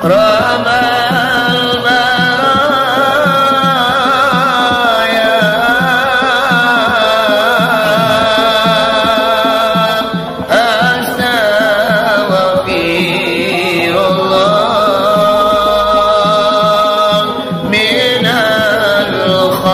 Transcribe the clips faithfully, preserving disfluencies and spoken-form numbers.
رمى البرايا أستغفر الله من الخطايا.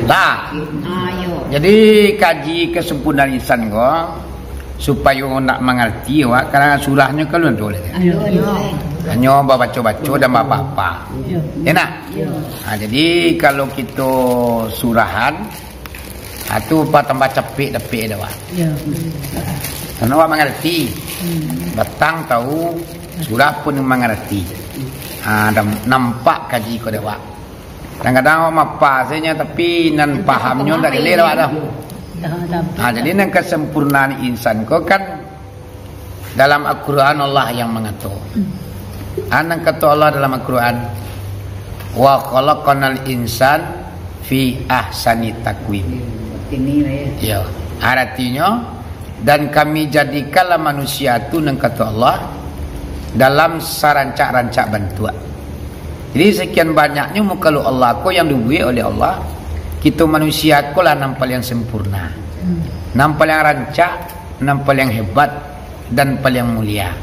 Nah, jadi kaji kesempurnaan insan ko, supayo nak mangarati awak, karano surahnyo kan alun ado lai. Hanyo babaco-baco dan baapo-apo. Ya nak? Ha, jadi kalau kito surahan, ha, tu patambah capek dapek dek awak. Karano awak mangarati. Batang tahu, surah pun mangarati. Ha, dan nampak kaji ko dek awak. Kadang-kadang awak mapa sajo, tapi nan pahamnyo ndak jaleh awak tu. Ha, jadi nan kesempurnaan insan ko kan dalam Al-Quran Allah yang mangato. Ha, nan kato Allah dalam Al-Quran, "Wa khalaqnal insan fi ahsani taqwim." Yo, aratinyo, dan Kami jadikanlah manusia tu, nan kato Allah, dalam sarancak-rancak bantuak. Jadi, sakian banyaknyo mukhaluk Allah ko yang dibuek oleh Allah, kito manusia ko lah nan paliang sempurna, nan paliang rancak, nan paliang hebat, dan paliang mulia.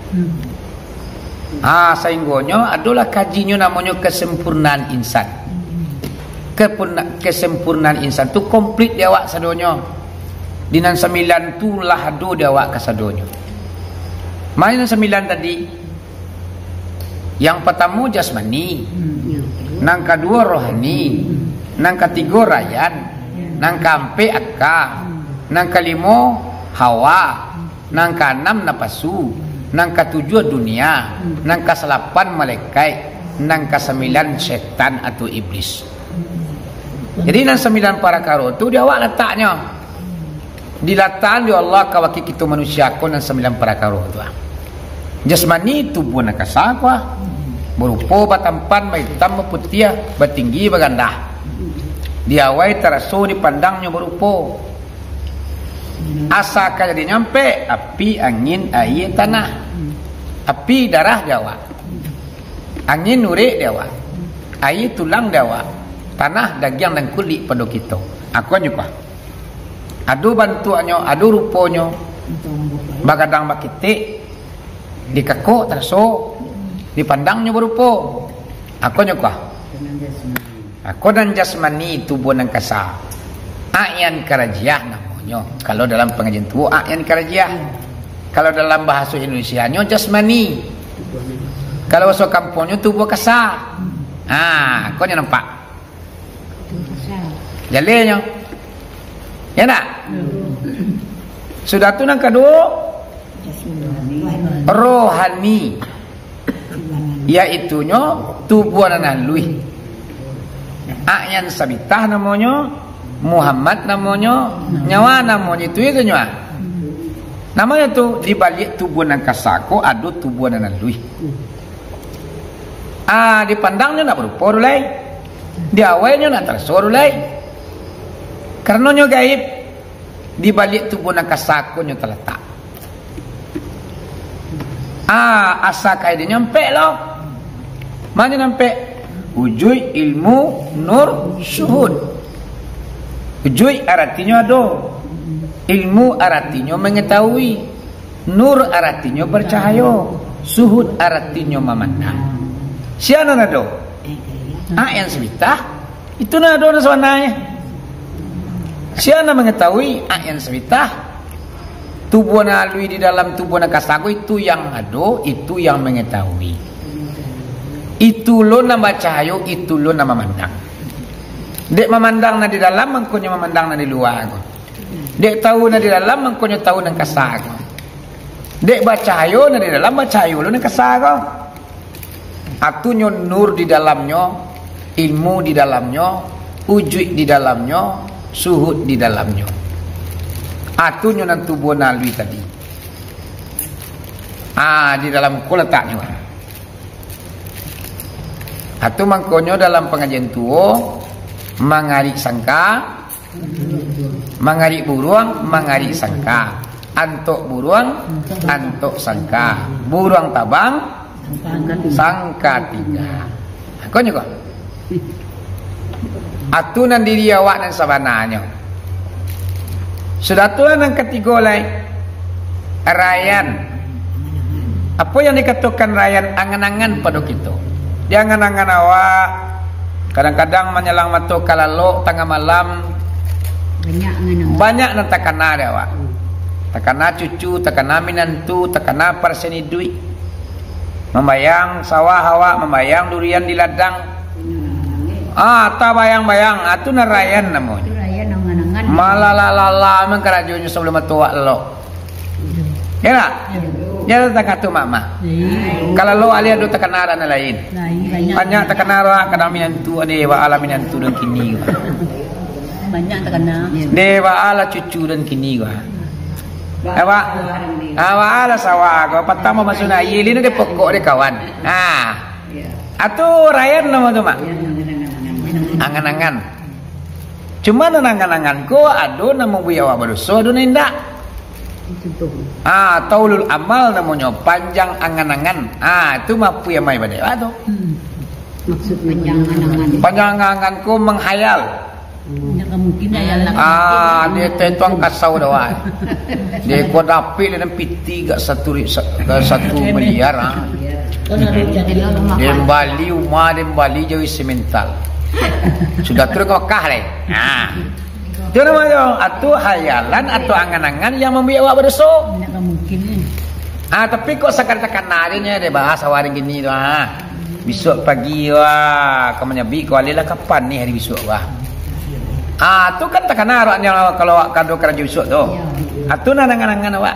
Ha, sainggonyo adolah kajinyo namonyo kesempurnaan insan. Kepurna-, kesempurnaan insan tu komplit di awak sadonyo. Di nan sambilan tu lah ado di awak kasadonyo. Ma nan sambilan tadi? Yang patamo jasmani, nan kaduo rohani, nan katigo rayan, nan kaampek aka, nan kalimo hawa, nan kaanam napasu, nan katujuah dunia, nan kasalapan malekaik, nan kasambilan setan atau iblis. Jadi, nan sambilan parakaro tu di awak lataknyo. Dilatakan dek Allah ka wakil kito manusia ko nan sambilan parakaro tu. Jasmani, tubuah nan kasa ko, barupo batampan, baitam, baputiah, batinggi, barandah. Di awai taraso dipandangnyo barupo. Asa kajadinyo ampek, api, angin, aia, tanah. Api darah di awak. Angin urek di awak. Aia tulang di awak. Tanah dagiang dan kulik pado kito. Akonyo ko. Ado bantuaknyo, ado ruponyo. Bagadang bakitek, dikakok taraso, dipandangnyo barupo. Akonyo ko. Ako nan jasmani, tubuah nan kasa. A'yan karajiah namonyo. Kalau dalam pangajian tuo, a'yan karajiah. Kalau dalam bahaso Indonesianyo, jasmani. Kalau bahaso kampuangnyo, tubuah kasa. Ha, ko nyo nampak. Jalehnyo. Ya ndak? Sudah tu nan kaduo, rohani. Yaitunyo tubuah nan aluih. A'yan sabitah namonyo, Muhammad namonyo, nyawa namonyo, itu, itunyo. Namonyo tu, di baliak tubuah nan kasa ko ado tubuah nan aluih. Ah, dipandangnyo ndak barupo doh lai. Di awainyo ndak taraso doh lai. Karano nyo gaib. Di baliak tubuah nan kasa ko nyo talatak. Ah, asa kajadinyo ampek lo. Ma nyo ampek? Ujuik, ilmu, nur, syuhud. Ujuik aratinyo ado. Ilmu aratinyo mangatahui. Nur aratinyo bacahayo. Syuhud aratinyo mamandang. Sia nan ado? A'yan sabitah. Itu nan ado nan sabananyo. Sia nan mangatahui? A'yan sabitah. Tubuah nan aluih di dalam tubuah nan kasa ko, itu yang ado, itu yang mangatahui. Itu lo nan bacahayo, itu lo nan mamandang. Dek mamandang nan di dalam, mangkonyo mamandang nan di lua ko. Dek tahu nan di dalam, mangkonyo tahu nan kasa ko. Dek bacahayo nan di dalam, bacahayo lo nan kasa ko. Atunyo nur di dalamnyo, ilmu di dalamnyo, ujuik di dalamnyo, suhud di dalamnyo. Atunyo nan tubuah nan alui tadi. Ah, di dalam ko lataknyo. Atu mangkonyo dalam pangajian tuo, mangarik sangka, mangarik buruang, mangarik sangka. Antok buruang, antok sangka. Buruang tabang, sangka tingga. Konyo ko. Atu nan diri awak nan sabananyo. Sudah tu lah nan katigo lai. Rayan. Apo yang dikatokan rayan? Angan-angan pado kito. Di angan-angan awak, kadang-kadang manyalang mato ka lalok tangah malam, banyak angan-angan. Banyak nan takana di awak. Takana cucu, takana minantu, takana parsen iduik. Mambayang sawah awak, mambayang durian di ladang. Ah, tabayang-bayang, ah, tu nan rayan namonyo. Itu rayan angan-angan. Malalalala mangkarajonyo sabalum mato awak lalok. Ya lah? Ya. Jangan takatu mama. Iya. Kalau lo alih ado takana nan lain. Lain, banyak. Banyak takana lah, kadang minantu, ade baa lah minantu dan kini. Banyak takana. De baa lah cucu dan kini. Awak, awak lah sawah ko, patang mamasun aia, lino de pokok de kawan. Nah, atu rayan namo tu, Mak? Angan-angan. Cuma nan angan-angan ko ado nan mambuek awak badoso, ado nan indak. Ah, taulul amal namonyo, panjang angan-angan. Ah, itu mampuih amai badai awak tu. Hmm. Maksudnya panjang angan-angan. Panjang angan-angan ko menghayal. Ndak ka mungkin lah, ya lah. Ah, dia tentuang kasau dah, wah. Dia ko dapik dalam piti gak satu ri-, sa-, gak satu miliar, ah. Dia bali rumah, dia bali jauh semental. Sudah tu dia ka Makkah lai. Nah. Itu namonyo, atu hayalan atau angan-angan yang mambuek awak badoso. Ndak ka mungkin, eh. Ah, tapi kok sakali takana je nyo, dia bahas awak hari gini tu, ah. Bisuak pagi, wah, ka manyabik ko alih lah, kapan ni hari bisuak, wah. Ah, tu kan takana awaknyo kalau awak kado karajo bisuak tu. Iya. Ah, tu nan angan-angan awak.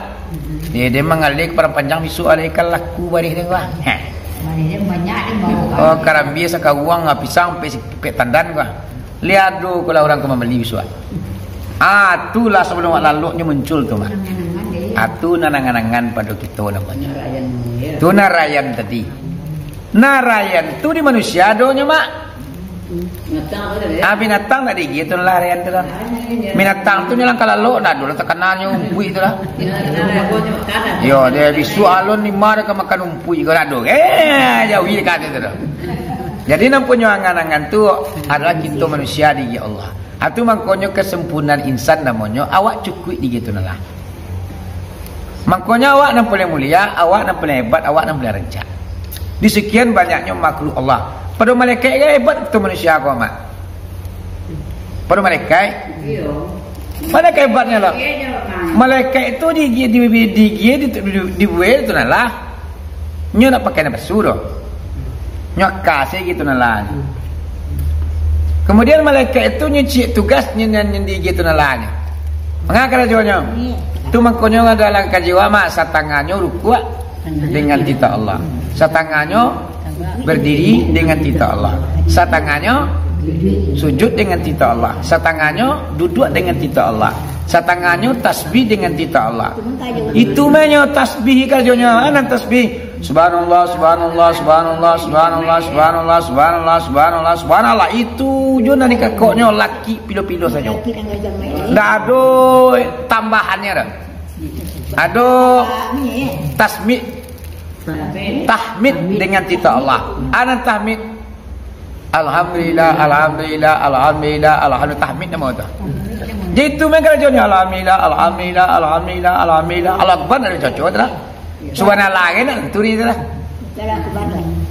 Dia, dia mangalih ka padang panjang bisuak, alih ka laku barih dia, wah. Heh. Barih dia banyak dia bawa. Oh, karambia sakaruang, ah, pisang, pek, pek tandan, wah. Liado ko lah urang ka mambali bisuak. Ah, tu lah sabalum awak laloknyo muncul tu, Mak. Angan-angan deh. Ah, tu nan angan-angan pado kito namonyo. Narayan, ya. Tu narayan tadi. Narayan tu di manusia adonyo, Mak. Binatang tu ada, ya? Ah, binatang tak digitu lah rayan tu lah. Binatang tu nyo lah ka lalok, dah ado lah takananyo umpuik tu lah. Yo, dia bisuak alun lima dia ka makan umpuik ko, dah ado. Eh, jauhi ka tu dah. Jadi, nan punyo angan-angan tu adalah kito manusia di Allah. Atu mangkonyo kesempurnaan insan namonyo, awak cukuik di gitu lah. Mangkonyo awak nan paling mulia, awak nan paling hebat, awak nan paling rancak. Di sekian banyaknyo makhluk Allah. Pado malaikat kan hebat tu manusia ko, Mak. Pado malaikat. Iyo. Malaikat hebatnyo lah. Malaikat itu di, di, di, di, di, di, dibuek tu nah lah. Nyo nak pakai napasu doh. Nyo aka se gitu nah lah. Kemudian malaikat itu nyo ciek tugas nyo, nyo, nyo di gitu nah lah nyo. Manga karajonyo? Tu mangkonyo dalam kaji ulama, satangahnyo rukuak dengan titah Allah. Satangahnyo berdiri dengan titah Allah. Satangahnyo sujud dengan titah Allah. Satangahnyo duduk dengan titah Allah. Satangahnyo tasbih dengan titah Allah. Itu mah nyo tasbih karajonyo. Anan tasbih. Subhanallah, subhanallah, subhanallah, subhanallah, subhanallah, subhanallah, subhanallah, subhanallah. Itu jo nan dikakoknyo laki pilo-pilo sajo. Ndak ado tambahannyo dah. Ado tasmid. Tahmid dengan titah Allah. Anan tahmid. Alhamdulillah, alhamdulillah, alhamdulillah, alhamdulillah, tahmid namo tu. Jadi tu main karajonyo, alhamdulillah, alhamdulillah, alhamdulillah, alhamdulillah, Allahu Akbar, nak cocok tu lah. Subhanallah, kan nak turi tu lah.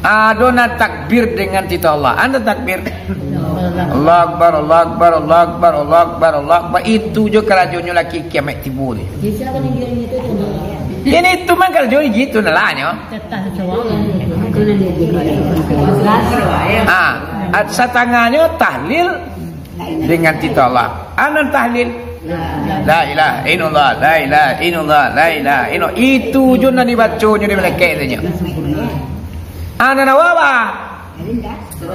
Ado nan takbir dengan titah Allah. Ado takbir. Allah Akbar, Allah Akbar, Allah Akbar, Allah Akbar, Allah Akbar. Itu jo karajonyo laki kiamat tibo ni. Ini tu mah karajo gitu nah lah nyo. Ah, satangahnyo tahlil dengan titah Allah. Anan tahlil. La ilaha illallah, la ilaha illallah, la ilaha illallah. Itu jo nan dibacanya di malaikat tu nyo. Ah, nan awak ba?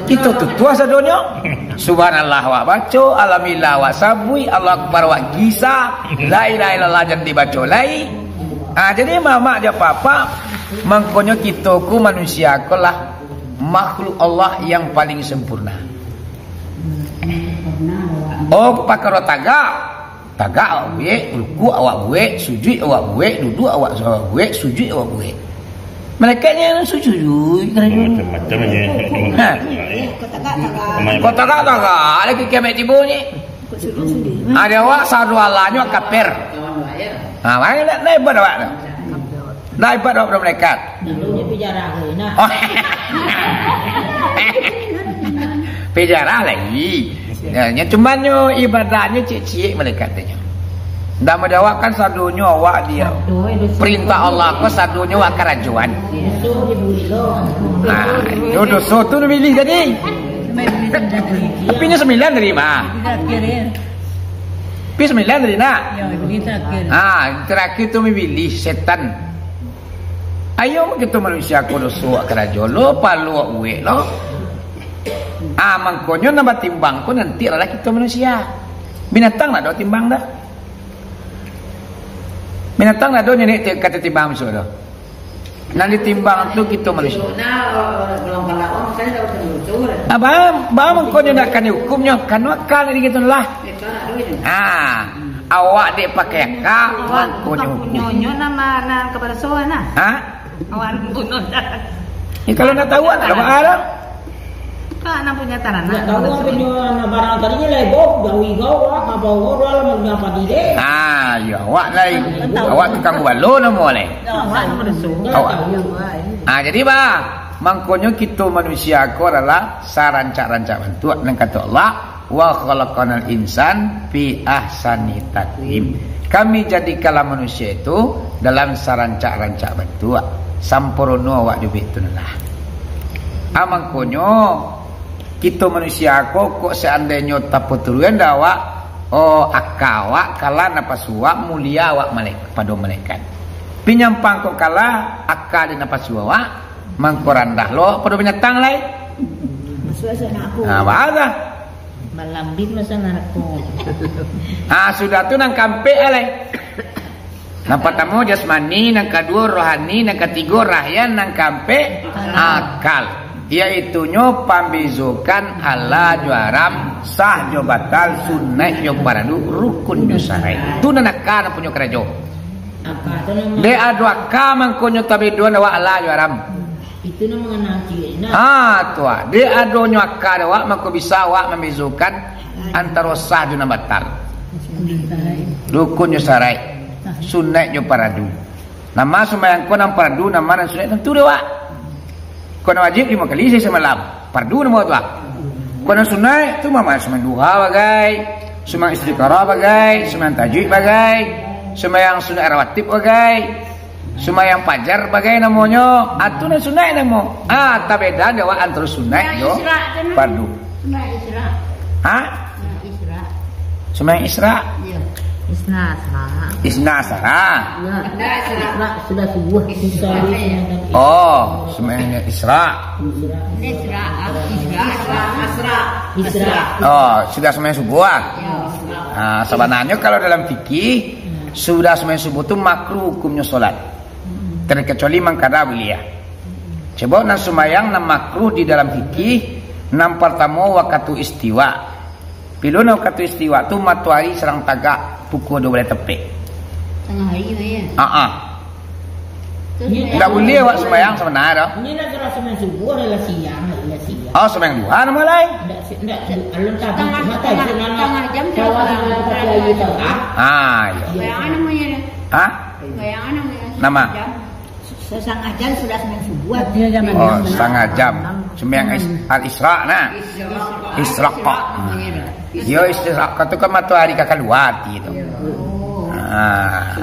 Kito tutuah sadonyo. Subhanallah awak baco, alhamdulillah awak sabuik, Allahu Akbar awak gisa, la ilaha illallah jan dibaco lai. Ah, jadi mamak jo apak-apak, mangkonyo kito ko manusia ko lah makhluk Allah yang paling sempurna. Oh, pakaro tagak. Tagak awak buek, rukuk awak buek, sujuik awak buek, duduak awak, awak buek, sujuik awak buek. Malaikatnyo sujuik, karajo. Macam-macam je. Ha. Kau tagak, tagak. Kau tagak, tagak. Lagi kiamat tibo ni. Ada awak sadu alanyo kafir. Ha, mana nak, nak hebat awak tu? Nah, ibarat awak malaikat. Dulu dia pijarah ke, nah. Oh. Pijarah lagi. Ya, nya cuman nyo ibadahnyo ciek-ciek malaikat tu nyo. Ndak madawakkan sadonyo awak dia. Perintah Allah ko sadonyo awak karajoan. Nah, yo doso tu pilih tadi. Tapi nyo sembilan tadi mah. Tapi sembilan tadi nak. Ah, terakhir tu pilih setan. Ayo, kito manusia ko doso awak karajo lo, palo awak buek lo. Ah, mangkonyo nan batimbang ko nanti adalah kito manusia. Binatang ndak ado timbang doh. Binatang ndak ado nyo nek ti-, kato timbang misuak doh. Nan ditimbang tu kito manusia. Ah, ba, ba mangkonyo ndak kanai hukumnyo, kano akal diri kito lah. Ah, awak dek pakai akal, mangkonyo hukum. Nyo, nyo nama nan ka baraso nah. Ha? Awak bunuh dah. Ya, kalau nak tahu, tak ada masalah. Kak, nak punya tanah. Nak tahu apa nyo, nak barang tadi nyo lah, Bob, gawi gau, wah, apa gau, dua lah, mau apa di deh. Ah, ya, awak lah. Awak tukang balo namo leh. Awak nama doso. Awak. Ah, jadi bah, mangkonyo kito manusia ko adalah sarancak-rancak bantuak nan kato Allah, "Wa khalaqnal insan fi ahsani taqwim." Kami jadikanlah manusia itu dalam sarancak-rancak bantuak. Sampurno awak juo tu lah. Ah, mangkonyo, kito manusia ko, kok seandainyo taputuruan dah awak, oh, aka awak kalah napasu awak, mulia awak malaik-, pado malaikat. Pinyampang kok kalah aka di napasu awak, mangko randah lo pado binatang lai. Masuak asa nak aku. Ah, bahasa. Malambin masa narako. Ah, sudah tu nan kampek lai. Nan partamo jasmani, nan kaduo rohani, nan katigo rahyan, nan kaampek akal. Yaitunyo pambezokan halal jo haram, sah jo batal, sunaik jo paradu, rukun jo saraik. Tu nan aka nan punyo karajo. Dek ado aka mangkonyo tabedoan awak halal jo haram. Itu nan manganang ciek nah. Ah, tu ah. Dek adonyo aka dek awak, mako bisa awak mambezokan antaro sah jo nan batal. Rukun jo saraik. Sunaik jo paradu. Nama sumbayang ko nan paradu, nama nan sunaik tantu dek awak. Ko nan wajib limo kali sahari samalam. Paradu namo tu ah. Ko nan sunaik tu mama sumbayang duha bagai, sumbayang istikharah bagai, sumbayang tahajud bagai, sumbayang sunaik rawatib bagai. Sumbayang pajar bagai namonyo, ah, tu nan sunaik namo. Ah, tabeda dek awak antaro sunaik jo fardu. Sumbayang Isra. Ha? Sumbayang Isra. Sumbayang Isra. Iya. Isna Asra. Isna Asra. Iya. Isra sudah subuh. Isra. Oh, sumbayang Isra. Isra, Isra, Asra. Isra. Oh, sudah sumbayang subuh ah. Iya, Isra. Ah, sabananyo kalau dalam fikih, sudah sumbayang subuh tu makruh hukumnyo solat. Terkecuali mangkada buliah. Cubo nan sumbayang nan makruh di dalam fikih, nan partamo wakatu istiwa. Bilo nan wakatu istiwa tu matoari sadang tagak pukua duo baleh tepek. Tangah hari tu, ya? Ah, ah. Indak buliah awak sumbayang sabana tu. Ini nak kira sumbayang subuh adalah siang, adalah siang. Oh, sumbayang duha namo lai? Indak, si-, indak, alun tabik, tangah jam sudah sumbayang. Ah, iya. Sumbayang namonyo ni. Hah? Sumbayang namonyo. Nama? Sumbayang jam. Sasangah jam sudah sumbayang subuh. Iya, zaman Oh, sangah jam. Sumbayang is-, al-Isra nah. Isra. Isra. Yo, Isra tu kan matoari ka kalua gitu. Nah,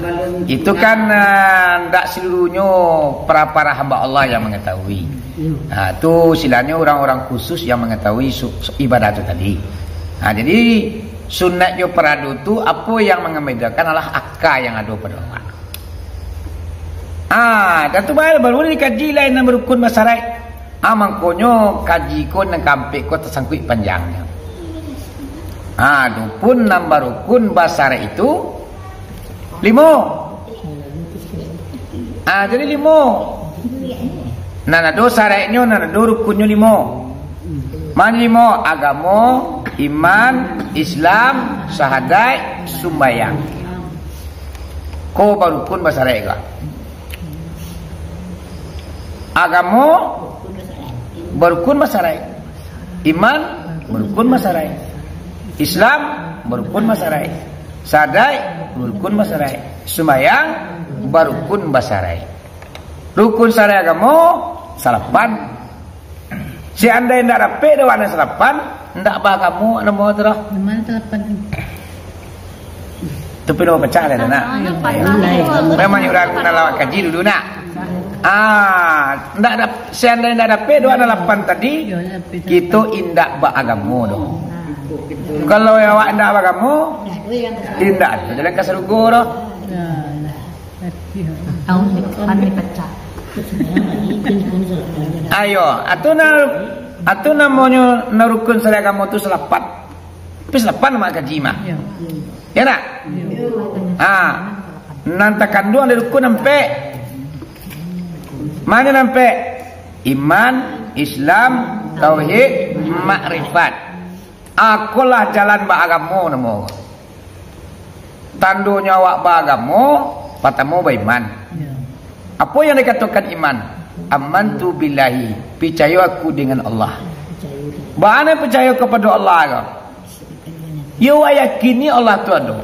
itu kan, ah, ndak seluruhnyo para-para hamba Allah yang mengetahui. Nah, tu istilahnya orang-orang khusus yang mengetahui su-, su-, ibadah tu tadi. Nah, jadi sunat jo paradu tu, apa yang membedakan adalah aka yang ado pada awak. Ah, dan tu baru, baru dikaji lah yang rukun basyarat. Ah, mangkonyo kaji ko nan kaampek ko tasangkuik panjangnyo. Ah, adopun nan barukun basaraik itu limo. Ah, jadi limo. Nan ado saraiknyo, nan ado rukunnyo limo. Mano limo? Agamo, iman, Islam, sahadaik, sumbayang. Ko barukun basaraik ko. Agamo barukun basaraik. Iman barukun basaraik. Islam barukun basaraik. Sahadaik barukun basaraik. Sumbayang barukun basaraik. Rukun saraik agamo salapan. Seandai ndak dapek doh nan salapan, ndak baagamo namo tu doh. Memang salapan tu. Tapi namo pacah lah, nak. Memang urang nan lawak kaji dulu, nak. Ah, ndak dap-, seandai ndak dapek doh nan lapan tadi, kito indak baagamo doh. Kalau awak indak baagamo, indak ado jalan ka sarugo doh. Tahun depan dipacah. Ayo, atu na-, atu namonyo nan rukun saraik agamo tu salapan. Tapi salapan mah kaji mah. Ya. Ya nak? Ya. Ha. Nan takanduang dari rukun ampek. Mano nan ampek? Iman, Islam, tauhid, makrifat. Akolah jalan baagamo namo. Tandonyo awak baagamo, patamo baiman. Ya. Apo yang dikatokan iman? Amantu billahi, picayo aku dengan Allah. Picayo. Baa nan picayo kapado Allah ko? Yo, awak yakini Allah tu ado.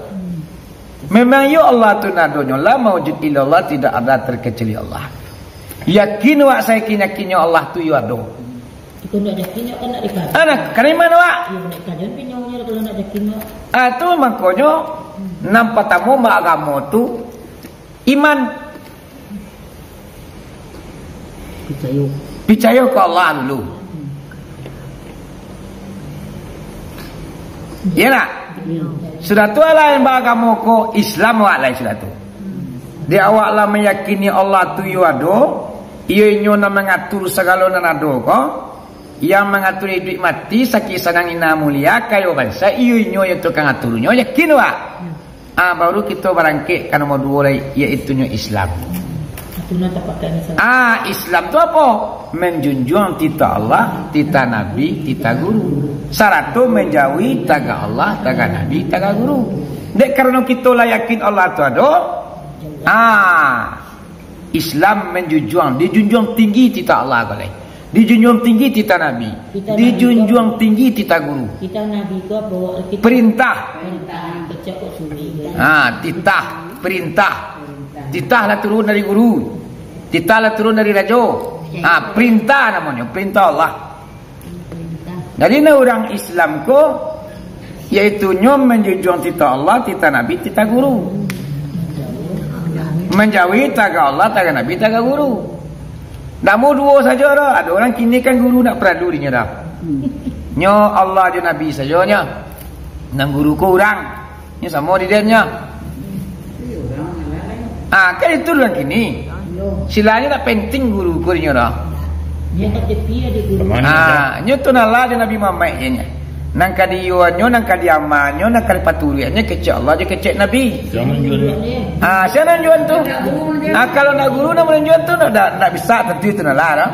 Memang yo Allah tu nan adonyo, la maujud illallah, tidak ada terkecuali Allah. Yakin awak sayakin-yakinnyo Allah tu yo ado. Jikok ndak yakin, kan ndak dikaji. Anak, kan iman awak? Iyo, ndak dikaji, kan pinyaunyo kalau ndak yakin, Wak. Ah, tu mangkonyo, nan patamo baagamo tu iman. Picayo. Picayo ka Allah dulu. Iyo nak? Iyo. Sudah tu lah yang baagamo ko Islam awak lai sudah tu. Di awak lah meyakini Allah tu iyo ado, iyo inyo nan mangatur sagalo nan ado ko, yang mangatur iduik mati, sakik sanang, hina mulia, kayo bansaik, iyo inyo yang tukang aturnyo, yakin awak? Ah, baru kito barangkek ka nomor duo lai, yaitunyo Islam. Ah, Islam tu apo? Manjunjuang titah Allah, titah Nabi, titah guru. Sarato manjauhi tagak Allah, tagak Nabi, tagak guru. Dek karano kito lah yakin Allah tu ado, ah, Islam manjunjuang, dijunjuang tinggi titah Allah ko lai. Dijunjuang tinggi titah Nabi. Titah Nabi tu. Dijunjuang tinggi titah guru. Titah Nabi tu apo? Perintah. Perintah. Kecek kok sulit. Ha, titah, perintah. Perintah. Titah lah turun dari guru. Titah lah turun dari rajo. Ha, perintah namonyo, perintah Allah. Jadi, nah, urang Islam ko, yaitunyo manjunjuang titah Allah, titah Nabi, titah guru. Manjauhi tagak Allah, tagak Nabi, tagak guru. Ndak mau duo sajo doh. Ado urang kini kan guru ndak paralu dinyo doh. Nyo Allah jo Nabi sajo nyo. Nan guru ko urang. Nyo samo di den nyo. Ah, kan itu urang kini. Silanyo tak penting guru ko dinyo doh. Ah, nyo tu nalah di Nabi Muhammad je nyo. Nan ka diiyoannyo, nan ka diamalnyo, nan ka dipaturuikannyo kecek Allah je kecek Nabi. Sia manunjuan tu? Ah, sia nan manunjuan tu? Ah, kalau ndak guru nan manunjuan tu, ndak, ndak, ndak bisa tentu itu nalah doh.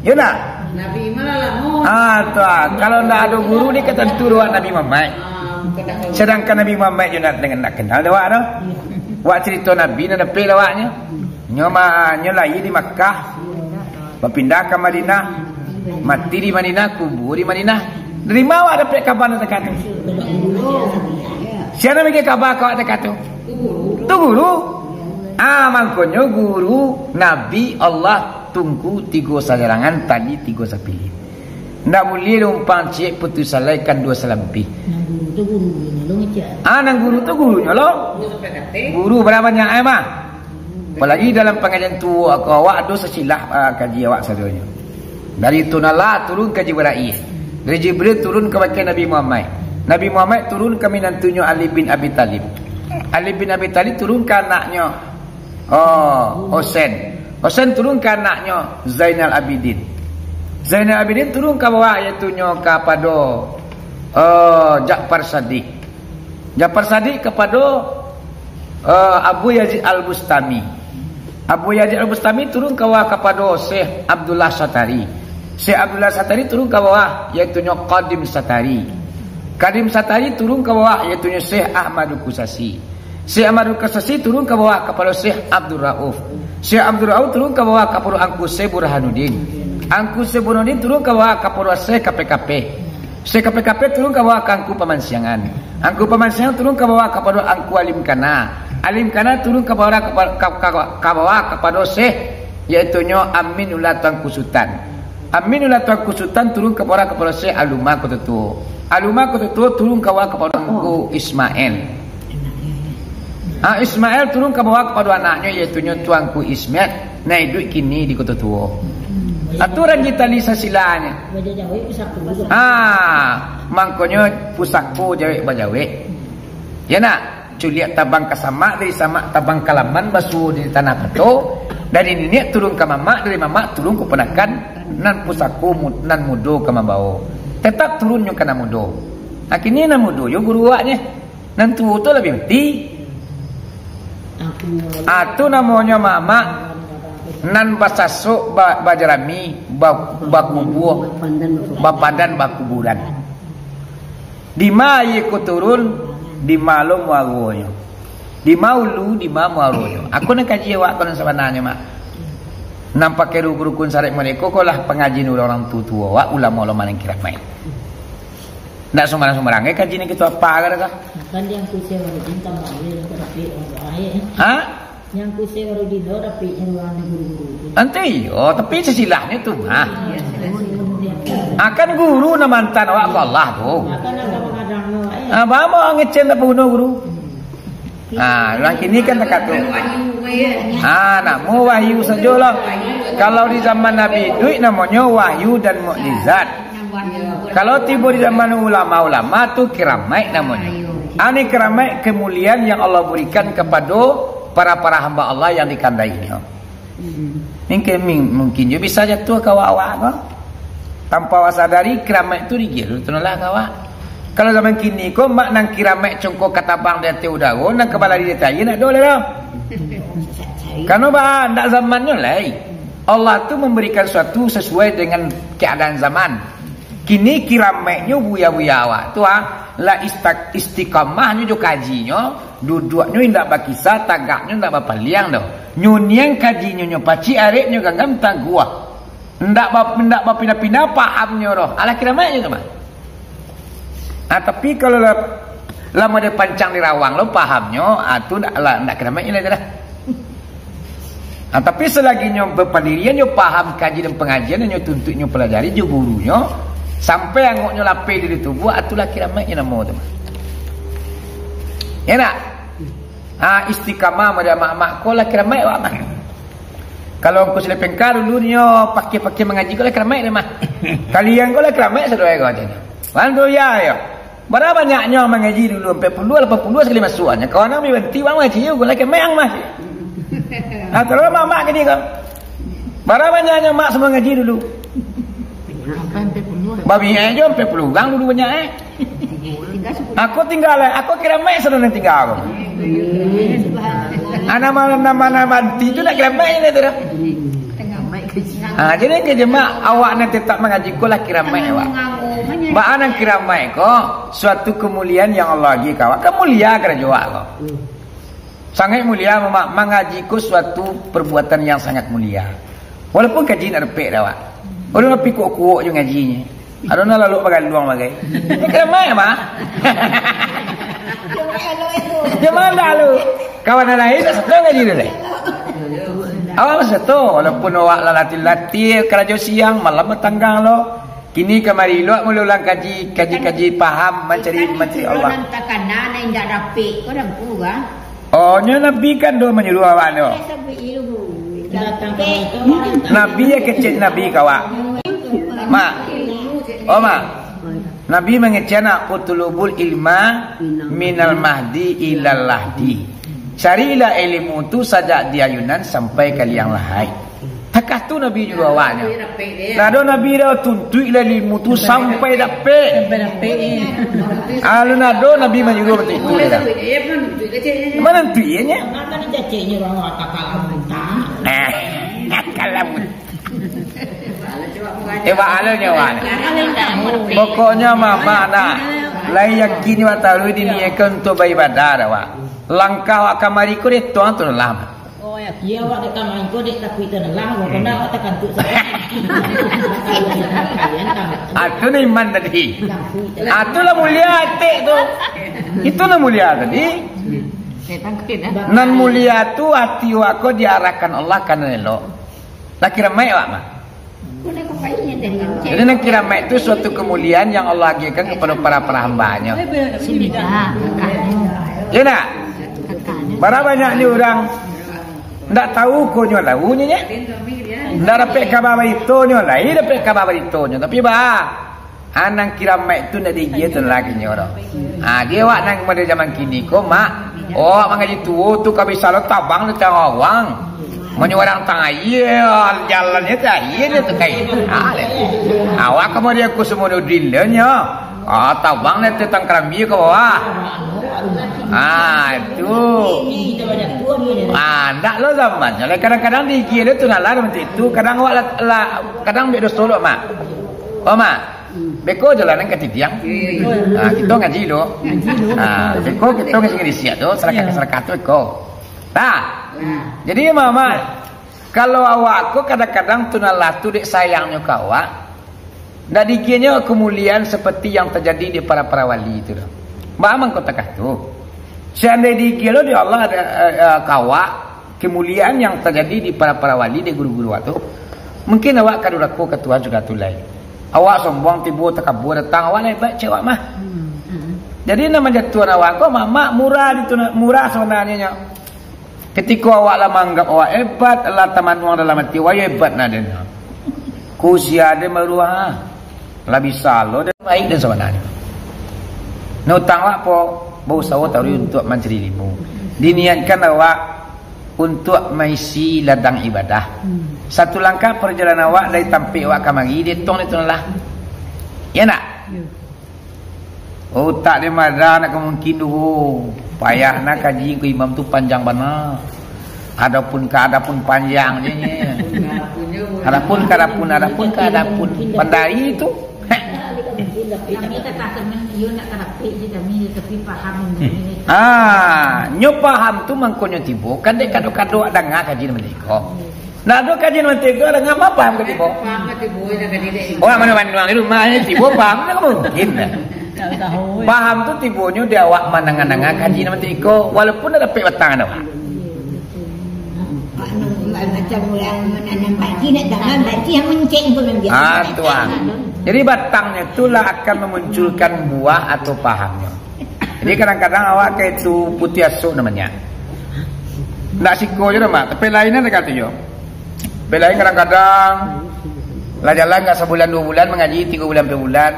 Yo ndak? Nabi malah lamo. Ah, tu ah. Kalau ndak ado guru ni, ka tantu doh Nabi Muhammad. Sedangkan Nabi Muhammad je ndak, ndak kenal doh wak doh. Wak cerito Nabi nan dapek lah wak nyo. Nyo ma-, nyo lahia di Makkah, bapindah ka Madinah, mati di Madinah, kubua di Madinah. Dari ma wak dapek kaba nan takah tu? Sia nan bagi kaba ka wak takah tu? Tu guru. Ah, mangkonyo guru, Nabi, Allah, Tungku, tigo sajarangan, tali tigo sapilin. Ndak buliah lumpang ciek putus alai kan duo salampih. Nan guru tu guru nyo lo ngecek. Ah, nan guru tu gurunyo lo. Guru bara banyak ai mah. Apalagi dalam pangajian tu, aku awak ado sasilah, ah, kaji awak sadonyo. Dari tu nalah turun ka Jibrail. Dari Jibrail turun ka bakeh Nabi Muhammad. Nabi Muhammad turun ka minantunyo Ali bin Abi Thalib. Ali bin Abi Thalib turun ka anaknyo, oh, Husain. Husain turun ka anaknyo Zainal Abidin. Zainal Abidin turun ka bawah, yaitunyo kapado, eh, Ja'far Shadiq. Ja'far Shadiq kapado, eh, Abu Yazid Al-Bustami. Abu Yazid Al-Bustami turun ka bawah kapado Syekh Abdullah Satari. Syekh Abdullah Satari turun ka bawah, yaitunyo Kadim Satari. Kadim Satari turun ka bawah, yaitunyo Syekh Ahmadul Kusasi. Syekh Ahmadul Kusasi turun ka bawah kapado Syekh Abdul Rauf. Syekh Abdul Rauf turun ka bawah kapado Angku Syekh Burhanuddin. Angku Syekh Burhanuddin turun ka bawah kapado Syekh Kapeh-Kapeh. Syekh Kapeh-Kapeh turun ka bawah ka Angku Pamansiangan. Angku Pamansiangan turun ka bawah kapado Angku Alim Kana. Alim Kana turun ka bawah kapa-, ka, ka, ka bawah kapado Syekh, yaitunyo Aminullah Tuanku Sutan. Aminullah Tuanku Sutan turun ka bawah kapado Syekh Aluma Koto Tuo. Aluma Koto Tuo turun ka bawah kapado Angku Ismail. Ah, Ismail turun ka bawah kapado anaknyo, yaitunyo Tuanku Ismet, nan iduik kini di Koto Tuo. Aturan di tali sasilanyo. Ah, mangkonyo pusako jawek bajawek. Ya nak, culiak tabang ka samak, dari samak tabang ka laman, basuo di tanah pato, dari niniak turun ka mamak, dari mamak turun ka ponakan, nan pusako mu-, nan mudo ka mambawo. Tetap turunnyo ka nan mudo. Akhirnyo nan mudo jo guru awaknyo. Nan tuo tu labiah mati. Ah, tu namonyo mamak nan basasok ba-, bajarami, ba-, bakubua, bapadan bakuburan. Dima aia ko turun, dima lo muaronyo. Dima ulu, dima muaronyo. Ako nan kaji awak ko nan sabananyo, Mak. Nan pakai rukun-rukun syarat mereka ko lah pangajian urang-urang tuo-tuo awak, ulama-ulama nan kiramaik. Ndak sumbarang-sumbarang, eh, kaji nan kito apa ka dah. Kan yang kusai Warudin tambah aja, yang terapi orang lain. Ha? Yang kusai Warudin tu tapi yang orang guru-guru tu. Ante iyo, tapi sasilahnyo tu mah. Akan guru nan mantan awak ka Allah tu. Akan ada pengadang tu, eh. Ah, bama ngecen dak puno guru. Ah, urang kini kan takatuk. Ah, namo wahyu sajo lah. Kalau di zaman Nabi iduik namonyo wahyu dan mukjizat. Kalau tibo di zaman ulama-ulama tu kiramaik namonyo. Ani kiramaik kemuliaan yang Allah berikan kepada para-para hamba Allah yang dikandainya. Mungkin, mungkin jo bisa jatuah ka awak-awak ko. Tanpa awak sadari, kiramaik tu digilu tu lah ka awak. Kalau zaman kini ko, mak nan kiramaik congko katabang di ateh udaro, nan kabalari di ateh aia, ndak ado lai doh. Karano ba, ndak zamannyo lai. Allah tu memberikan suatu sesuai dengan keadaan zaman. Kini kiramaiknyo buya-buya awak tu, ah, lah ista-, istiqamahnyo jo kajinyo, duduaknyo indak bakisa, tagaknyo indak bapaliang doh. Nyuniang kajinyo nyo pacik, areknyo ganggam taguah. Indak ba-, indak bapindah-pindah pahamnyo doh. Alah kiramaiknyo tu mah. Ah, tapi kalau lah, lah model pancang di rawang lo pahamnyo, ah, tu ndak, lah, ndak kiramaiknyo lai tu dah. Ah, tapi selaginyo bapandirian jo paham kaji dan pangajian nan nyo tuntuik nyo pelajari jo gurunyo, sampai angoknyo lapeh dari tubuah, ah, tu lah kiramaiknyo namo tu mah. Ya ndak? Ah, istiqamah model amak-amak ko lah kiramaik awak mah. Kalau Angku Silipengka dulu nyo pakai-pakai mangaji ko lah kiramaik deh mah. Kalian ko lah kiramaik sadoe ko, caknyo. Bantu ya, yo. Bara banyaknyo mangaji dulu, ampek puluah, lapan puluah sakali masuaknyo. Kawan ang baranti, bang mangaji, yo, lah kiramaik ang mah. Ah, terus mamak kini ko. Bara banyaknyo mak samo mangaji dulu. Babiak jo ampek puluah urang dulu banyak, eh. Ako tingga lai, ako kiramaik sadonyo tingga ako. Ana ma-, nama-nama anti tu nak kiramaik je tu dah. Ah, jadi ka jemaah awak nan tetap mangaji ko lah kiramaik awak. Baa nan kiramaik ko, suatu kemuliaan yang Allah agi ka awak. Kan mulia karajo awak ko. Sangaik mulia, ma-, mangaji ko suatu perbuatan yang sangat mulia. Walaupun kaji indak dapek dek awak. Urang lah pikuak-kuak jo ngajinyo. Ado nan lalok bagaluang bagai. Ini kiramaik, mah. Jamaah lalu. Kawan nan lain tak seto ngaji tu, deh. Awak seto, walaupun awak lah latih-latih, karajo siang, malam batanggang lo. Kini kamari lo, mulai ulang kaji, kaji-kaji paham, mancari, mancari Allah. Nan takana, nan indak dapek, ko dampu, kan? Oh, nyo Nabi kan doh manyuruah awak tu. Nabi ya kecek Nabi ka awak. Mak. Oh, Mak. Nabi mangecek nak, "Utlubul ilma minal mahdi ilal lahdi." Carilah ilmu tu sajak di ayunan sampai ka liang lahai. Kah tu Nabi nyuruah awaknyo. Ndak ado Nabi dah tuntuik lah ilmu tu sampai dapek. Sampai dapek, eh. Alun ado Nabi manyuruah macam itu dah. Mana tuntuiknyo? Nah, kalau eh, wak alun nyo, wak. Pokoknyo mamak nak. Lai yakin wak taruih diniatkan untuk baibadah dah, wak. Langkah wak kamari ko dek Tuhan tu lah, mak. Oh, ya, kira awak dek kamari ko dek takuik tu lah, wak kena awak takantuk sajo. Ah, tu ni iman tadi. Ah, tu lah mulia atik tu. Itu lah mulia tadi. Nan mulia tu ati wak ko diarahkan Allah ka nan elok. Lah kiramaik awak mah. Jadi nan kiramaik tu suatu kemuliaan yang Allah agiahkan kepada para-para hamba-Nyo. Sini dah. Ya nak? Bara banyak ni urang ndak tahu ko nyo tahu nyo, nyo. Ndak dapek kaba barito nyo, lai dapek kaba barito nyo. Tapi ba, ah, nan kiramaik tu ndak diagiah tu lagi nyo doh. Ah, di awak nan model zaman kini ko, mak, oh, mangaji tuo tu ka bisa lo tabang di tangah awang. Manyuarang tang aia, jalannyo tu aia nyo tu kai. Ah, le. Awak ka model Kusumuddin le nyo. Ah, tabang nyo tu tang karambia ka bawah. Ah, itu. Ah, ndak lo zaman. Lai kadang-kadang diagiah lo tu nalar macam itu. Kadang awak lah, lah, kadang ambiak doso lo, mak. Oh, mak. Beko jalan nan ka tidiang. Ah, kito ngaji lo. Ah, beko kito ngaji disiak tu, sarakat-sarakat tu beko. Nah, jadi mamak, kalau awak ko kadang-kadang tu nalar tu dek sayangnyo ka awak, ndak diagiahnyo kemuliaan seperti yang terjadi di para-para wali tu doh. Baa mangko takah tu? Seandai diagiah lo dek Allah, eh, eh, ka awak, kemuliaan yang terjadi di para-para wali, di guru-guru awak tu, mungkin awak ka durako ka Tuhan sudah tu lai. Awak sombong, tibo takabua datang, awak lah hebat, cek awak mah. Jadi, nan manjatuahan awak ko, mamak, murah di tu, murah sabananyo nyo. Ketiko awak lah maanggap awak hebat, lah tamanuang dalam ati, wah, hebat nah den. Ko sia den baru, ah. Lah bisa lo den baik den sabananyo. Nah, utang awak po, bausaho taruih untuak mancari ilmu. Diniatkan awak untuak maisi ladang ibadah. Satu langkah parjalanan awak dari tampek awak kamari, dietong itu lah. Ya ndak? Utak den madah nak ka mungkin dulu. Payah nah kaji ko imam tu panjang bana. Adapun ka adapun panjang je nye. Adapun ka adapun, adapun ka adapun. Pandai tu. Kami katakan, iyo nak karapik je kami, tapi paham ini. Ah, nyo paham tu mangkonyo tibo, kan dek kado-kado danga kaji nan iko. Nah, tu kaji nan tibo danga, ma paham ka tibo? Paham ka tibo, nak kaji dek. Orang mana manuang di rumah ni tibo paham, mana mungkin. Paham tu tibonyo di awak mananga-nanga kaji nan tibo, walaupun dah dapek batang dah. Macam orang menanam padi, nak tanam padi, yang mencek pun dia. Ah, tuan. Jadi batangnyo tu lah akan memunculkan buah atau pahamnyo. Jadi kadang-kadang awak ka itu putiah asok namanya. Ndak siko je dah, Mak. Tapi lain ada kata jo. Tapi lain kadang-kadang lah jalan ka sabulan dua bulan mangaji, tiga bulan, empat bulan.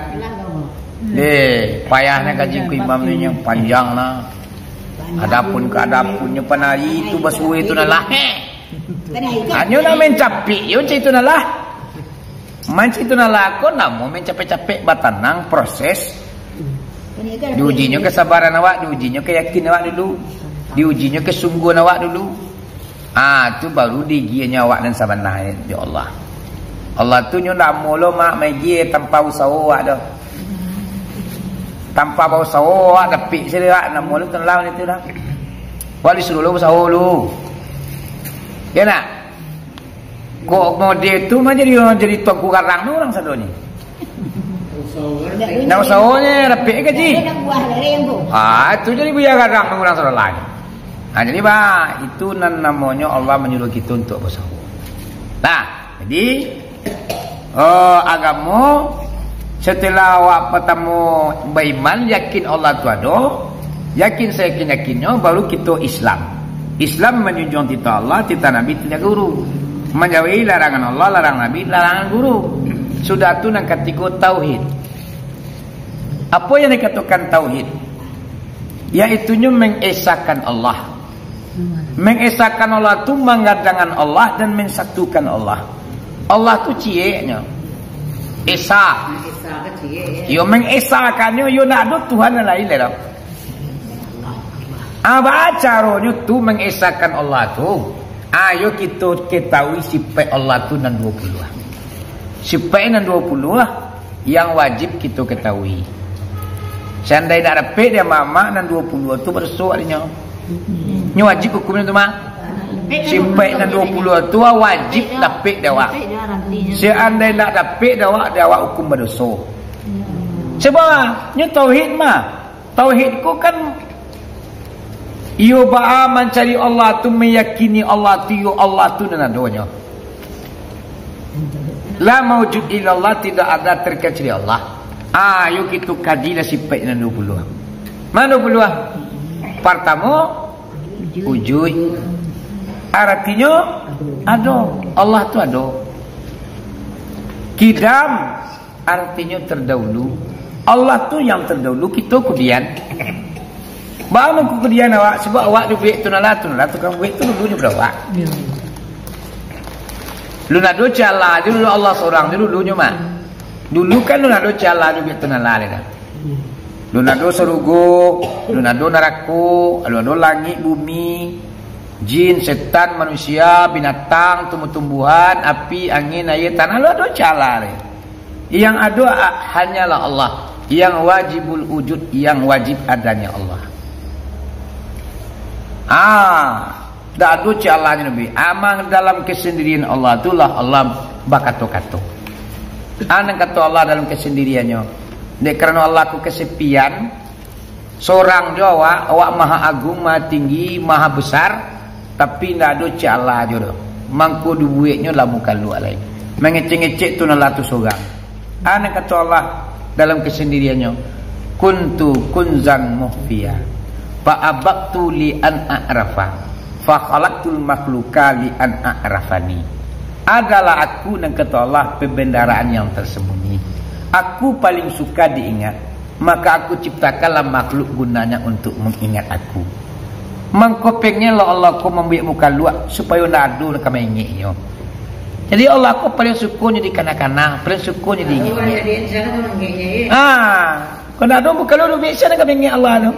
Deh, payahnya kaji ku imam ni yang panjang lah. Adapun ka adapunnyo panari tu basuo itu nah lah. Hanyo nak main capik yo cak itu nah lah. Mancik tu nalah ko namo main capek-capek batanang proses. Diujinyo kesabaran awak, diujinyo keyakin awak dulu, diujinyo kesungguhan awak dulu. Ah, tu baru diagiahnyo awak nan sabananyo dek Allah. Allah tu nyo ndak amuah lo mak maigia tanpa usaho awak doh. Tanpa bausaho awak dapik siri awak namo lo tu lah itu dah. Wak disuruh lo usaho dulu. Ya nak? Kok model tu mah jadi, jadi tuanku garang tu urang sadonyo. Nak usaho nyo rapek gaji. Ah, tu jadi buya garang tu urang sadonyo. Ah, jadi bah, itu nan namonyo Allah manyuruh kito untuk bausaho. Nah, jadi, eh, agamo Setelah awak partamo baiman, yakin Allah tu ado, yakin sayakin-yakinnyo, baru kito Islam. Islam manjunjuang titah Allah, titah Nabi, titah guru. Manjauhi larangan Allah, larangan Nabi, larangan guru. Sudah tu nan katigo, tauhid. Apo yang dikatokan tauhid? Yaitunyo mengesakan Allah. Mengesakan Allah tu manggadangan Allah dan mensatukan Allah. Allah tu cieknyo. Esa. Esa ke ciek, ya? Yo, mengesakannyo, yo ndak ado Tuhan nan lain lai doh. Ah, baa caronyo tu mengesakan Allah tu? Ayo kito ketahui sipaik Allah tu nan duo puluah. Sipaik nan duo puluah yang wajib kito ketahui. Seandai ndak dapek dek amak-amak nan duo puluah tu, badoso awak dinyo. Nyo wajib hukumnyo tu mah. Sipaik nan duo puluah tu wajib dapek dek awak. Seandai ndak dapek dek awak, dek awak hukum badoso. Sebab nyo tauhid mah. Tauhid ko kan iyo baa mancari Allah tu, meyakini Allah tu, iyo Allah tu nan adonyo. La maujud illallah, tidak ada terkecuali Allah. Ayo kito kajilah sipaik nan duo puluah. Mano duo puluah? Partamo, ujuik. Aratinyo, ado. Allah tu ado. Kidam, aratinyo terdahulu. Allah tu yang terdahulu, kito kudian. Baa mangko kudian awak? Sebab awak dibuek tu nan lah, tu nan lah, tukang buek tu dulunyo bada awak. Lun ado cik Allah tu dulu, Allah sorang tu dulunyo mah. Dulu kan lun ado cik Allah dibuek tu nan lah, lai dah. Lun ado sarugo, lun ado narako, lun ado langik, bumi, jin, setan, manusia, binatang, tumbuh-tumbuhan, api, angin, aia, tanah, lun ado cik Allah lai. Yang ado a-, hanyalah Allah. Yang wajibul wujud, yang wajib adanya Allah. Ah, dak ado cik Allah ni nabi. Amang dalam kesendirian Allah tu lah Allah bakato-kato. Ah, nan kato Allah dalam kesendiriannyo. Dek karano Allah ku kesepian, sorang jo awak, awak maha agung, maha tinggi, maha besar, tapi indak ado cik Allah jo doh. Mangko dibueknyo lah mukhaluak lai. Mangecek-ngecek tu nan lah tu sorang. Ah, nan kato Allah dalam kesendiriannyo, "Kuntu kunzan mukhfiya, fa abaktu li an a'rafa, fa khalaqtul makhluqa li an a'rafani." Adalah aku, nan kato Allah, pembendaraan yang tersembunyi. Aku paling suka diingat, maka aku ciptakanlah makhluk gunanya untuk mengingat aku. Mangko pengenlah Allah ko mambuek mukhaluak, supayo ndak ado nan ka maingeknyo. Jadi Allah ko paling sukonyo dikana-kana, paling sukonyo diingek-ingek. Ah, kalau ndak ado mukhaluak, sia nan ka maingek Allah tu?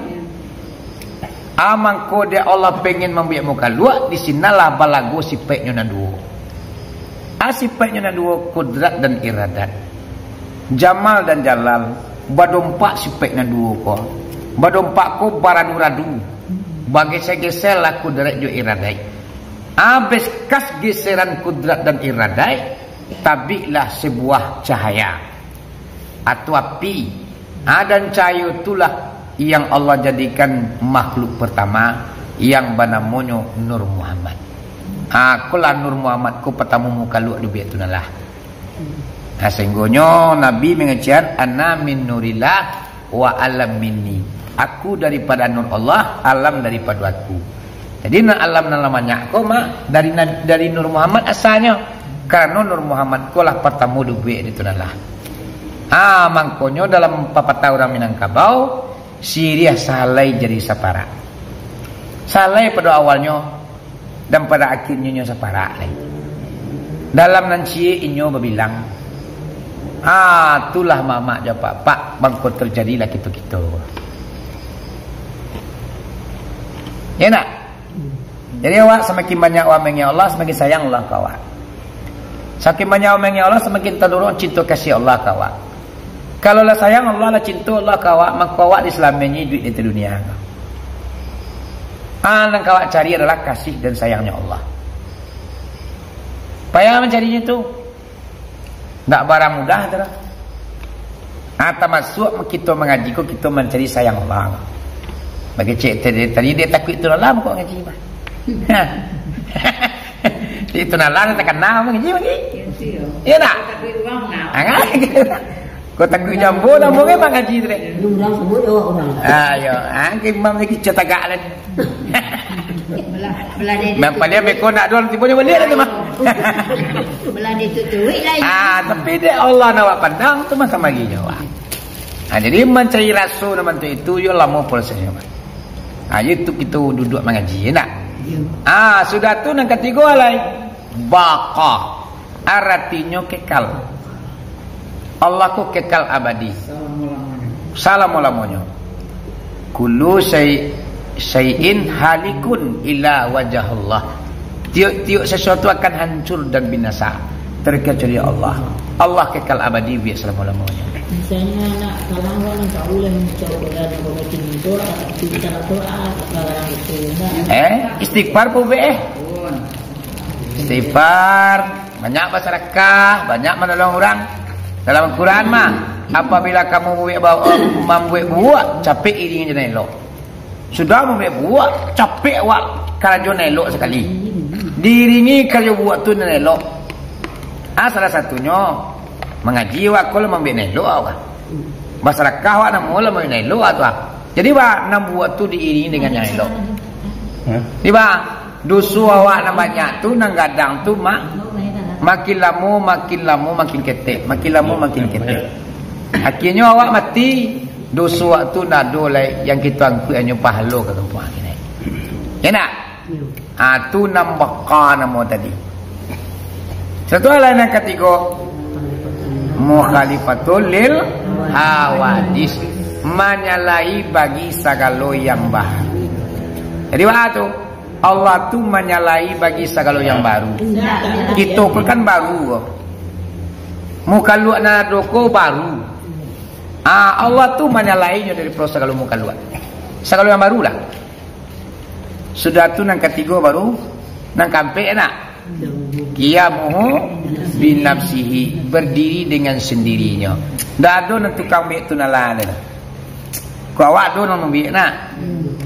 Ah, mangko dek Allah pengen mambuek mukhaluak, di sinalah balago sipaiknyo nan duo. Ah, sipaiknyo nan duo, kudrat dan iradat. Jamal dan jalal, badompak sipaik nan duo ko. Badompak ko baradu-radu, bageser-geser lah kudrat jo iradaik. Abih kas geseran kudrat dan iradaik, tabiklah sebuah cahaya atau api. Ah, dan cahaya itulah yang Allah jadikan makhluk pertama yang banamonyo Nur Muhammad. Ah, kolah Nur Muhammad ko patamo mukhaluak dubiak tu nah lah. Nah, sehinggonyo Nabi mangecek, "Ana min nurillah wa alam minni." Aku daripada nur Allah, alam daripada aku. Jadi, nan alam nan lah banyak ko mah dari Nab-, dari Nur Muhammad asalnyo. Karano Nur Muhammad ko lah patamo dubiak di tu nah lah. Ah, mangkonyo dalam papatah urang Minangkabau, siriah sahalai jadi saparak. Sahalai pado awalnyo, dan pada akhirnyo nyo saparak lai. Dalam nan ciek inyo babilang, "Ah, tulah mamak jo apak-apak, mangko terjadilah kito-kito." Ya ndak? Jadi awak samakin banyak awak mangingek Allah, samakin sayang Allah ka awak. Samakin banyak awak mangingek Allah, samakin tadorong cinto kasih Allah ka awak. Kalau lah sayang Allah, lah cinto Allah ka awak, mangko awak di salamanya iduik di dunia. Ah, nan ka awak cari adalah kasih dan sayangnyo Allah. Payah mancarinyo tu. Ndak barang mudah tu lah. Ah, tamasuak kito mangaji ko, kito mancari sayang Allah. Bagi cek tadi, tadi dia takuik tu lah, kok ngaji mah. Itu nah lah, takana mangaji, mangaji. Iya, iya. Iya tak? Takuik urang, nah. Ah, kan? Kau takuik jambo, jambo kan mangaji tu deh. Lu urang semua jawab urang. Ah, yo. Ah, ke imam lagi cetagak lah ni. Belah, belah dia. Memang paling beko nak dua tiba dia balik lah tu mah. Belah dia tu tuik lah. Ah, tapi dia Allah nak awak pandang tu mah sama lagi nyawa. Ah, jadi mancari raso nama tu itu, yo lama prosesnya, Mak. Ah, itu kita duduk mangaji, nak. Ah, sudah tu nan katigo lai, baqa, aratinyo kekal. Allah ko kekal abadi. Salamo-lamonyo. Kullu syai-, syai'in halikun illa wajahullah. Tiok-tiok sesuatu akan hancur dan binasa, terkecuali Allah. Allah kekal abadi, biak salamo-lamonyo. Misalnya nak kalang, nak tahu lah, mencari dan membuat itu, ah, itu salah tu, ah, kalang itu, enggak. Eh, istighfar pun be, eh. Istighfar, banyak basadakah, banyak manolong urang. Dalam Al-Quran mah, apabila kamu mambuek ba-, mambuek buruak, capek iringi jo nan elok. Sudah mambuek buruak, capek awak karajo nan elok sakali. Diiringi karajo buruak tu nan elok. Ah, salah satunyo, mangaji awak ko lah mambuek nan elok awak. Basadakah awak namo lah mambuek nan elok tu ah. Jadi, ba, nan buruak tu diiringi dengan nan elok. Hah? Jadi, ba, doso awak nan banyak tu, nan gadang tu, mak, makin lamo, makin lamo, makin ketek. Makin lamo, makin ketek. Akhirnyo awak mati, doso awak tu ndak ado lai, yang kito angkuik hanyo pahalo ka kampuang akhirat. Ya ndak? Ah, tu nan baqa namo tadi. Satu hal nan katigo, mukhalifatul lil hawadis, manyalahi bagi sagalo yang baru. Jadi, baa tu? Allah tu manyalahi bagi sagalo yang baru. Kito ko kan baru ko. Mukhaluak nan ado ko baru. Ah, Allah tu manyalahinyo dari pro sagalo mukhaluak. Sagalo yang baru lah. Sudah tu nan katigo baru, nan kaampek nak. Qiyamuhu binafsihi, berdiri dengan sendirinya. Ndak ado nan tukang buek tu nan lah ado. Ko awak ado nan mambuek nak.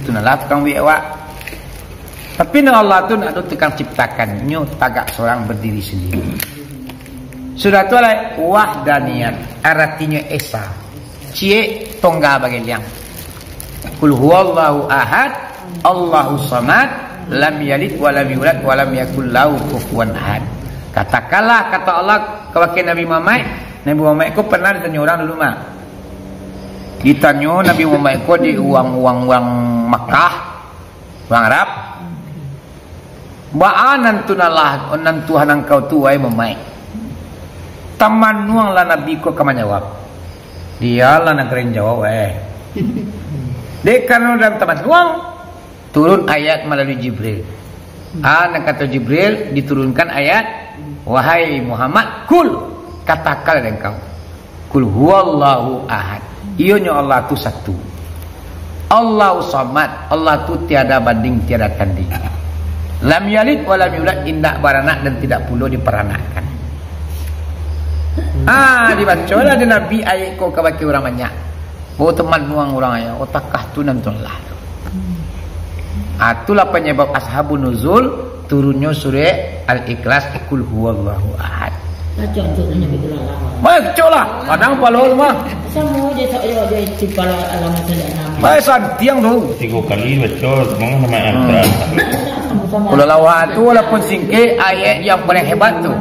Tu nan lah tukang buek awak. Tapi nan Allah tu ndak ado tukang ciptakan, nyo tagak sorang berdiri sendiri. Sudah tu lah wahdaniyat, aratinyo esa. Ciek tongga bageliang. Qul huwallahu ahad, Allahu samad, lam yalid wa lam yulad wa lam yakul lahu kufuwan ahad. Katakanlah, kata Allah kabake Nabi Muhammad, Nabi Muhammad ko pernah ditanyo urang dulu mah. Ditanyo Nabi Muhammad ko di urang-urang, urang Makkah, urang Arab, "Baa nan tu nan lah, nan Tuhan angkau tu, wahai Muhammad?" Tamanuang lah Nabi ko ka manjawab. Dialah nan kalian jawab, weh. Dek karano dalam tamanuang, turun ayat malalui Jibril. Ah, nan kato Jibril, diturunkan ayat, "Wahai Muhammad, kul, katakanlah dek engkau." Qul huwallahu ahad. Iyonyo Allah tu satu. Allahu samad. Allah tu tiada banding, tiada tanding. Lam yalid wa lam yulad, indak baranak dan tidak pulo diparanakkan. Ah, dibacolah dek Nabi ayat ko kabake urang banyak. Oh, tamanuang urang yo, oh, takah tu nan tu lah. Ah, itulah panyabab ashabun nuzul turunnyo surek Al-Ikhlas, Qul huwallahu ahad. Baco tu nyo, Nabi tu lah lama. Baco lah, kadang palo tu mah. Samo je, tak yo je, timpal alamat saja nama. Baik, santiang tu. Tigo kali baco, semangat nama Al-Quran. Sama-sama. Qul huwallahu ahad tu walaupun singkek, ayat yang paling hebat tu.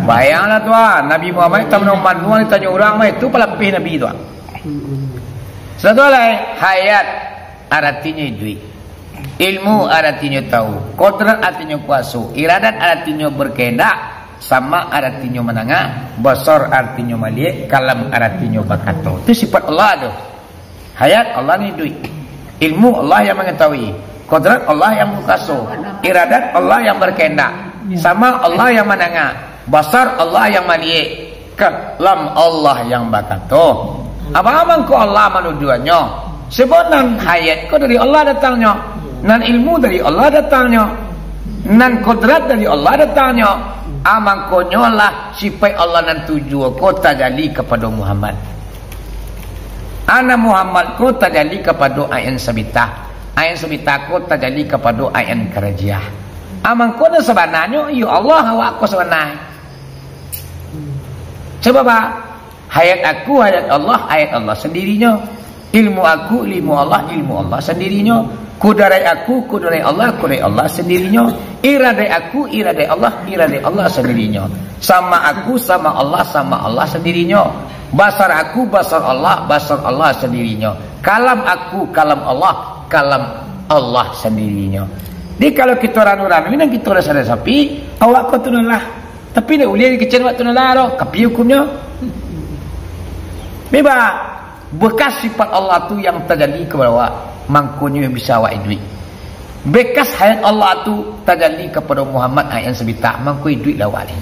Bayanglah tu ah, Nabi Muhammad tahu manuang ditanyo urang mah, itu palapih Nabi tu ah. Satu lai, hayat aratinyo iduik. Ilmu aratinyo tahu. Kodrat aratinyo kuaso. Iradat aratinyo berkehendak. Sama aratinyo mandanga. Basar aratinyo maliek. Kalam aratinyo bakato. Itu sifat Allah tu. Hayat, Allah ni iduik. Ilmu, Allah yang mengetahui. Kodrat, Allah yang berkuaso. Iradat, Allah yang berkehendak. Sama, Allah yang mandanga. Basar, Allah yang maliek. Kalam, Allah yang bakato. Apo mangko Allah manuduhannyo? Sebab nan hayat ko dari Allah datangnyo. Nan ilmu dari Allah datangnyo. Nan kodrat dari Allah datangnyo. Ah, mangkonyo lah sipaik Allah nan tujuah ko tajali kapado Muhammad. Ana Muhammad ko tajali kapado Ain Sabitah. Ain Sabitah ko tajali kapado Ain Karajiah. Ah, mangko nan sabananyo, iyo Allah awak ko sabananyo. Cubo, Pak. Hayat aku, hayat Allah, hayat Allah sandirinyo. Ilmu aku, ilmu Allah, ilmu Allah sandirinyo. Kudarat aku, kudarat Allah, kudarat Allah sandirinyo. Iradat aku, iradat Allah, iradat Allah sandirinyo. Sama aku, sama Allah, sama Allah sandirinyo. Basar aku, basar Allah, basar Allah sandirinyo. Kalam aku, kalam Allah, kalam Allah sandirinyo. Jadi, kalau kito ranu-ranu, nan kito rasa sapi, awak ko tu lah. Tapi, ndak buliah dikecekan awak tu lah, doh. Tapi hukumnyo, bebas. Bekas sifat Allah tu yang tajali kapado awak, mangkonyo bisa awak iduik. Bekas hayat Allah tu tajali kapado Muhammad, ayat sabita, mangko iduiklah awak ni.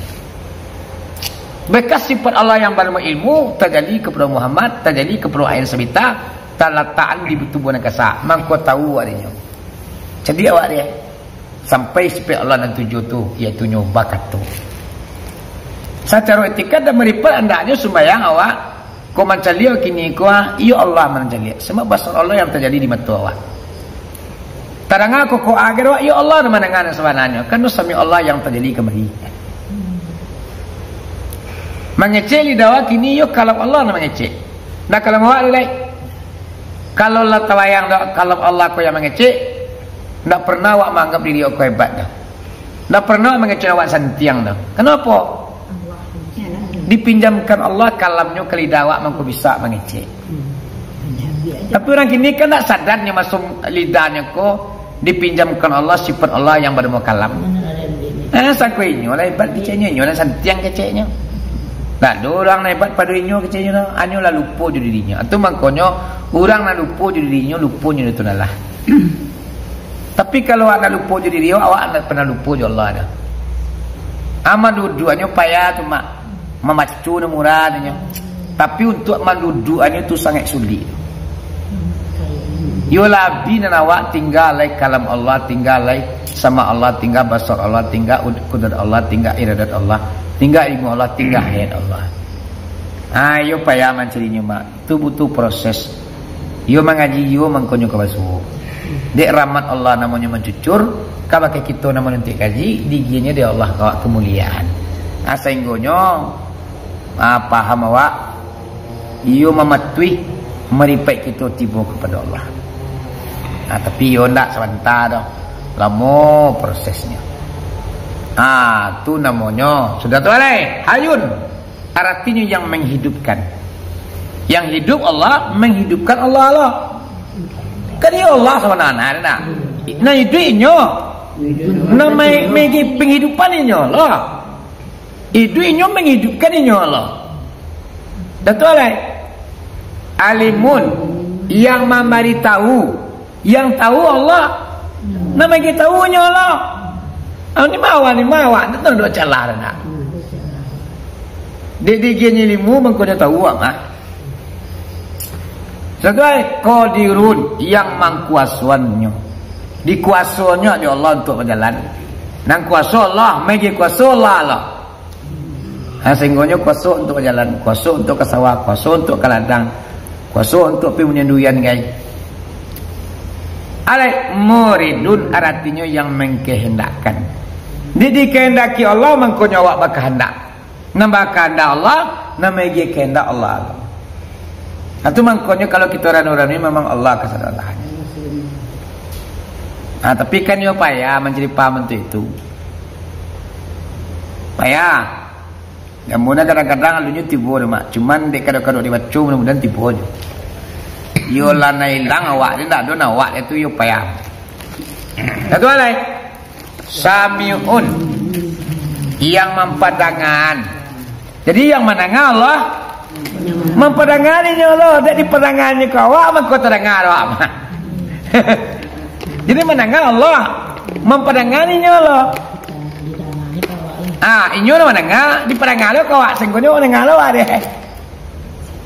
Bekas sifat Allah yang banamo ilmu tajali kapado Muhammad, tajali kapado ayat sabita, talatak di tubuah nan kasa, mangko tahu awak dinyo. Cadiak awak dia. Sampai sifat Allah nan tujuah tu, yaitunyo bakato. Sacaro etika dan maripat, andaknyo sumbayang awak ko mancaliak kini ko, ah, iyo Allah nan mancaliak. Sabab basar Allah yang tajali di mato awak. Tadanga ko, ko agar awak, iyo Allah nan mandanga nan sabananyo. Kan sami Allah yang tajali kamari. Mangecek lidah awak kini, iyo kalam Allah nan mangecek. Nah, kalam awak lai. Kalau lah tabayang dah kalam Allah ko yang mangecek, ndak pernah awak manganggap diri awak ko hebat dah. Ndak pernah mangecek awak santiang dah. Kenapa? Dipinjamkan Allah kalamnyo ka lidah awak, mangko bisa mangecek. Tapi urang kini kan ndak sadar nyo masuk lidahnyo ko dipinjamkan Allah sifat Allah yang banamo kalam. Eh, sangko inyo lah hebat keceknyo, inyo lah santiang keceknyo. Ndak ado urang nan hebat pado inyo keceknyo lah, hanyo lah lupo jo dirinyo. Itu mangkonyo urang nan lupo jo dirinyo, luponyo itu lah. Tapi kalau awak ndak lupo jo diri awak, awak ndak pernah lupo jo Allah dah. Amal duduaknyo payah tu, Mak. Mamacu nan murah nyo. Tapi untuak manduduaknyo tu sangaik sulik. Yo labi nan awak tingga lai kalam Allah, tingga lai sama Allah, tingga basar Allah, tingga ud-, kudrat Allah, tingga iradat Allah, tingga ilmu Allah, tingga hayat Allah. Ah, yo payah mancarinyo, Mak. Tu butuh proses. Iyo mangaji, iyo mangkonyo ka basuo. Dek rahmat Allah namonyo mancucur, kabake kito nan manuntuik kaji, digianyo dek Allah ka awak kamuliaan. Ah, sainggonyo, ah, paham awak, iyo mamatuih maripaik kito tibo kapado Allah. Ah, tapi iyo ndak sabanta doh. Lamo prosesnyo. Ah, tu namonyo, sudah tu alai, hayun. Aratinyo yang manghidupkan. Yang hidup Allah, manghidupkan Allah lo. Kan iyo Allah sabananyo, nah. Nan iduik inyo. Nan ma-, magi panghidupan inyo lo. Iduik inyo, manghidupkan inyo lo. Dah tu alai. Alimun, yang mambaritahu. Yang tahu Allah. Nan magi tahu nyo Allah. Ah, ni mawa, ni mawa. Ndak tahu dua calah nak. Dek digianyo ilmu, mangko nyo tahu awak mah. Sadai qadirun, yang mangkuasonyo. Dikuasonyo dek Allah untuak bajalan. Nan kuaso Allah, magi kuaso Allah lah. Ha, sahinggonyo kuaso untuak ka jalan, kuaso untuak ka sawah, kuaso untuak ka ladang, kuaso untuak pi munian durian, gai. Alai, muridun aratinyo yang mangkahandakkan. Di, dikahandaki Allah, mangkonyo awak bakahandak. Nan bakahandak Allah, nan manggia kahandak Allah. Nah, tu mangkonyo kalau kito ranu-ranu, memang Allah kasadonyo. Nah, tapi kan iyo payah mancari paham untuak itu. Payah. Namun kadang-kadang alunyo tibo tu, Mak. Cuman dek kadok-kadok dibaco, mudah-mudahan tibo je. Iyo lah nan ilang awak ni, ndak ado nan awak tu, iyo payah. Satu hal lain. Sami'un, yang mampadangaan. Jadi, yang mandanga Allah, mampadangaan inyo Allah. Dek dipadangaan inyo ka awak, mangko tadanga awak. Jadi, mandanga Allah, mampadangaan inyo Allah. Ah, inyo lah mandanga, dipadanga lo ka awak, sahinggonyo mandanga lo awak deh.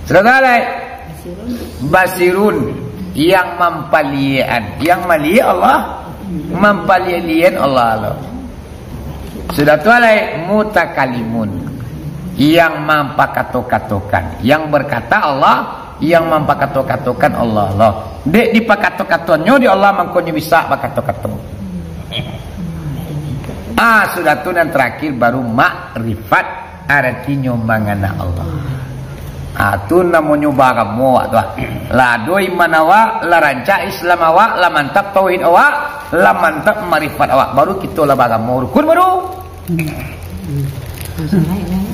Sudah tu alai. Basirun, yang mampaliek-an. Yang maliek Allah, mampaliek-liek Allah lo. Sudah tu alai, mutakalimun, yang mampakato-katokan. Yang berkata Allah, yang mampakato-katokan Allah lo. Dek dipakato-katonyo di Allah, mangkonyo bisa bakato-kato. Ah, sudah tu nan terakhir baru makrifat. Aratinyo mangana Allah. Ah, tu namonyo baagamo awak tu, ah. Lah ado iman awak, lah rancak Islam awak, lah mantap tauhid awak, lah mantap marifat awak. Baru kito lah baagamo rukun baru.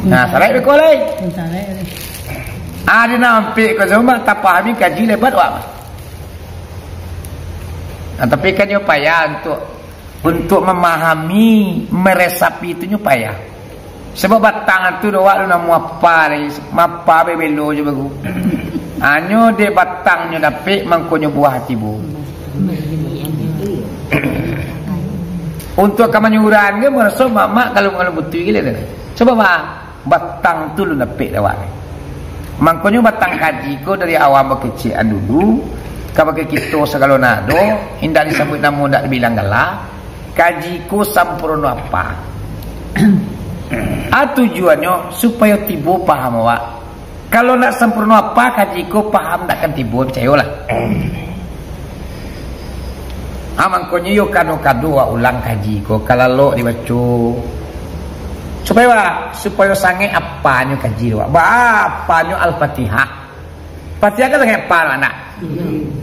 Nah, sarai beko lai. Ah, di nampik ko zaman tapahami kaji lebat awak. Nah, tapi kan nyo payah untuk, untuk mamahami, meresapi tu nyo payah. Sabab batang tu doh wak lu namo apa lai, mapa bebelo jo baru. Hanyo dek batangnyo dapek, mangkonyo buah tibo. Untuk ka manyuran ge maraso mamak kalau, kalau butuh gile tadi. Sabab ba-, batang tu lu dapek dek awak. Mangkonyo batang kaji ko dari awam bakecekan dulu, kabake kito sagalo nado, indak disabuik namo, indak dibilang gala, kaji ko sampurno apa. Ah, tujuannyo supayo tibo paham awak. Kalau ndak sampurno apa kaji ko, paham ndak akan tibo, picayolah. Ah, mangkonyo yo kado-kado awak ulang kaji ko, kalalok dibaco. Supayo, supayo sangaik apanyo kaji tu, Wak. Ba-, apanyo Al-Fatihah. Fatihah kan sangaik apa, Wak, nak?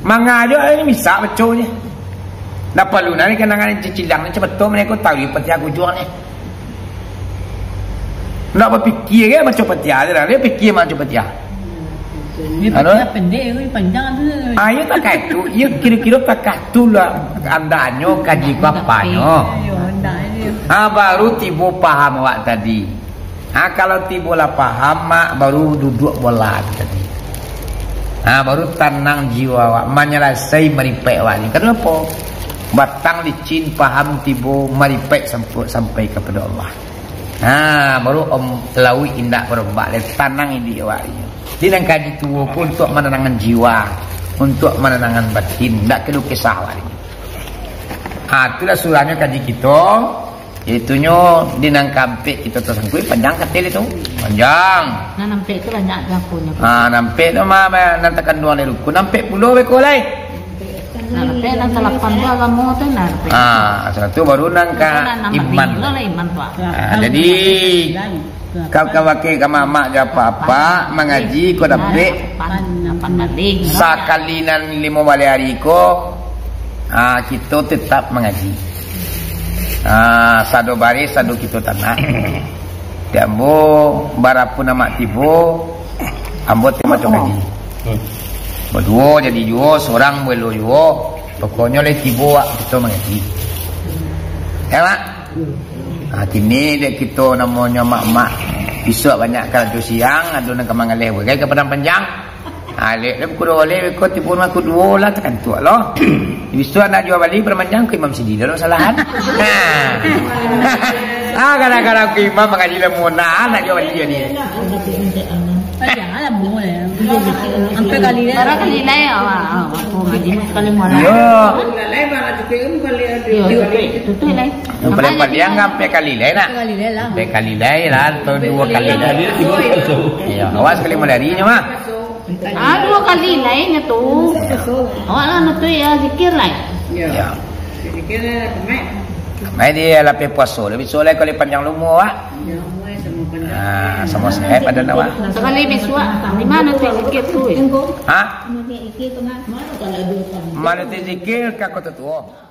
Manga jo, eh, bisa baco je. Ndak paralu nari kanangan cicilang ni, cebetul mereka tahu Fatihah kujuang ni. Ndak bapikia ke baco Fatihah je dah. Dia pikia baco Fatihah. Dia Anu? Fatihah pendek, dia panjang tu. Ah, iyo takah itu. Iyo kiro-kiro takah tu lah andanyo kaji ko apanyo. Iyo, andanyo. Ah, baru tibo paham awak tadi. Ah, kalau tibo lah paham, mak, baru duduak bola tu tadi. Ah, baru tanang jiwa awak, manyalasai maripek awak ni. Karano apo? Batang licin paham tibo maripek sampai, sampai kapado Allah. Ha, baru om lauik indak barombak lai, tanang iduik awak inyo. Di nan kaji tuo ko untuak mananangan jiwa, untuak mananangan batin, indak keluh kesah awak inyo. Ha, itulah surahnyo kaji kito, yaitunyo di nan kaampek kito tasangkuik, panjang katil itu. Panjang. Nan ampek tu banyak jakonyo. Ha, nan ampek tu mah, mah, nan takanduang dari rukun, ampek puluah beko lai. Nah, tapi nan salapan tu agamo tu, nah, tapi Ah, satu baru nan ka Nan, nan iman. Lo lah iman tu, ah. Ah, jadi, kau ka wakil ka mamak jo apak-apak, mangaji ko dapek. Lapan, lapan baleh. Sakali nan limo baleh ari ko, ah, kito tetap mangaji. Ah, sado bareh, sado kito tanak. Di ambo, barapo nan mak tibo, ambo tamato kaji. Hmm. Baduo jadi juo, surang baelo juo. Pokoknyo lai tibo wak kito mangaji. Ya, Mak? Ha, kini dek kito namonyo mak-mak. Bisuak banyak karajo siang, ado nan ka mangaleh bagai ka Padang Panjang. Alek lah pukul duo baleh, beko tibo rumah pukul duo lah, takantuak lo. Bisuak nak jua bali Padang Panjang, ka Imam Sidi dah lo salahan. Ha. Ah, kadang-kadang ka Imam mangaji lah mona, nak jua bali dia ni. Janganlah mona. Sampai kali dah. Bara kali dah ya, awak, awak, aku ngaji sekali mona. Yo. Yo, tutup, tutup lah. Yang paling panjang sampai kali lain nak? Sampai kali lain lah. Sampai kali lain lah, atau dua kali lain. Iya, awak sekali malari nyo mah. Ah, dua kali lain nyo tu. Awak lah nutui ya, zikir lah. Ya. Mai di lapeh puaso, lebih soleh kali panjang lumo awak. Ah, samo sehat badan awak. Sekali bisuak, di mana tu zikir tu? Ha? Mana tu zikir ka Kota Tua?